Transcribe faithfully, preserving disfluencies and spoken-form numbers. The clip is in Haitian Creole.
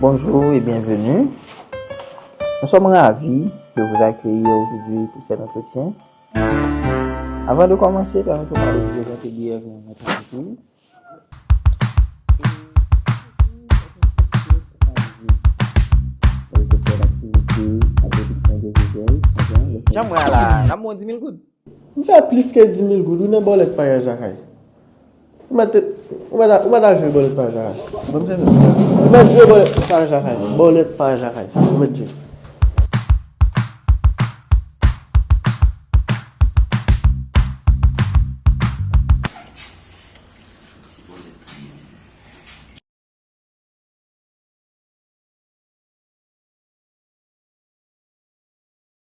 Bonjour et bienvenue. Nous sommes ravis de vous accueillir aujourd'hui pour cet entretien. Avant de commencer, permettez-moi de vous présenter brièvement notre entreprise. Jan mwen la, n ap bon dis mil goud. M fè plis ke dis mil goud, wi, nan bòlèt payaj lakay. Ou mèt, ou mèt, ou mèt al jwe bòlèt payaj lakay. Ban m sèvi. Ou mèt jwe bòlèt payaj lakay. Bòlèt payaj lakay. Ou mèt jwe.